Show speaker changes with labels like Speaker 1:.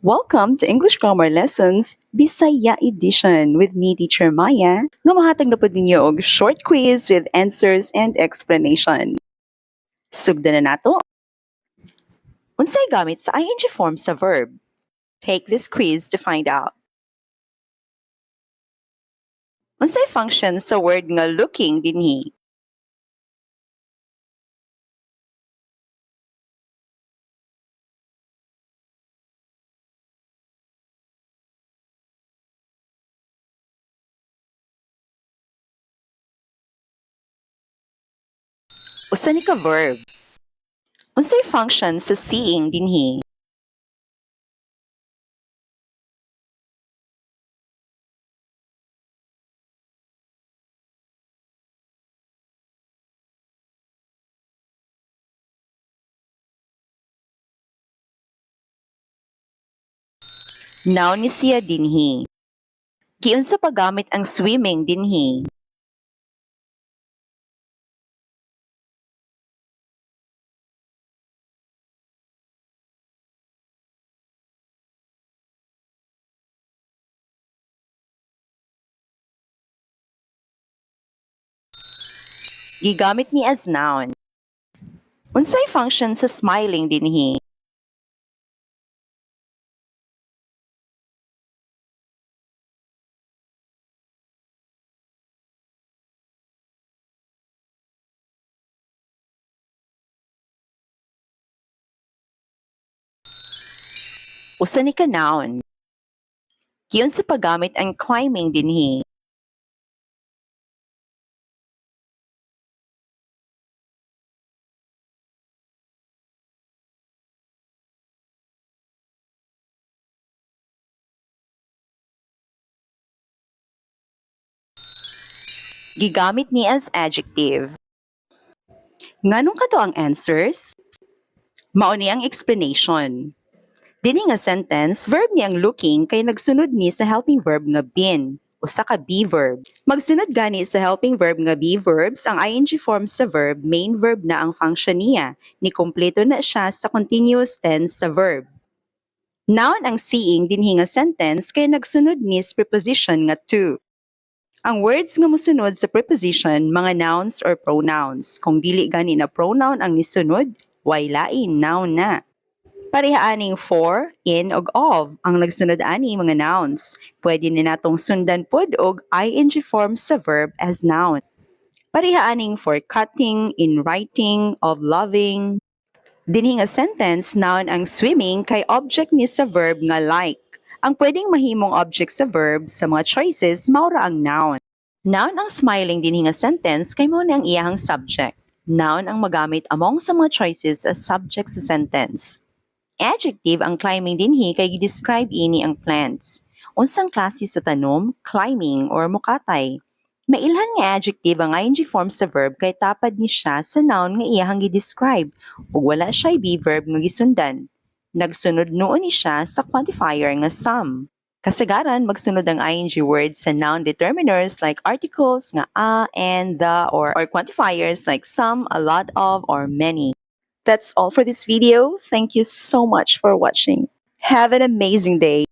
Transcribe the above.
Speaker 1: Welcome to English Grammar Lessons Bisaya Edition with me, Teacher Maya, nga mahatag na pud ninyo og short quiz with answers and explanation. Sugdan na nato. Unsay gamit sa ing form sa verb? Take this quiz to find out. Unsay function sa word nga "looking" dinhi? Usa ni ka verb. Unsay function sa "seeing" dinhi? Noun ni siya dinhi. Giunsa paggamit ang "swimming" dinhi? Gigamit ni as noun. Unsay function sa "smiling" dinhi? Usa ni ka noun. Giunsa paggamit ang "climbing" dinhi? Gigamit ni as adjective. Nganong kato ang answers? Mao ni ang explanation. Dinhi nga sentence, verb ni ang "looking" kay nagsunod ni sa helping verb nga "been", usa ka be verb. Magsunod gani sa helping verb nga be verbs ang ing form sa verb, main verb na ang function niya. Ni kumpleto na siya sa continuous tense sa verb. Noun ang "seeing" dinhi nga sentence kay nagsunod ni sa preposition nga "to". Ang words nga mosunod sa preposition, mga nouns or pronouns. Kung dili gani na pronoun ang nisunod, way lain, noun na. Pareha aning "for", "in" ug "of" ang nagsunod ani mga nouns. Pwede ni natong sundan pod og ing form sa verb as noun. Pareha aning "for cutting", "in writing", "of loving". Dinhi nga sentence, noun ang "swimming" kay object ni sa verb nga "like". Ang pwedeng mahimong object sa verb sa mga choices mao ra ang noun. Noun ang "smiling" dinhi nga sentence kay mao ni ang iyahang subject. Noun ang magamit among sa mga choices as subject sa sentence. Adjective ang "climbing" dinhi kay gi-describe ini ang plants. Unsang klase sa tanom, climbing or mukatay? Mailhan nga adjective ang ing form sa verb kay tapad ni siya sa noun nga iyahang gi-describe ug wala siya'y be verb nga gisundan. Nagsunod nuon ni siya sa quantifier nga "some". Kasagaran magsunod ang ing word sa noun determiners like articles nga "a", "an", "the" or quantifiers like "some", "a lot of" or "many". That's all for this video. Thank you so much for watching. Have an amazing day.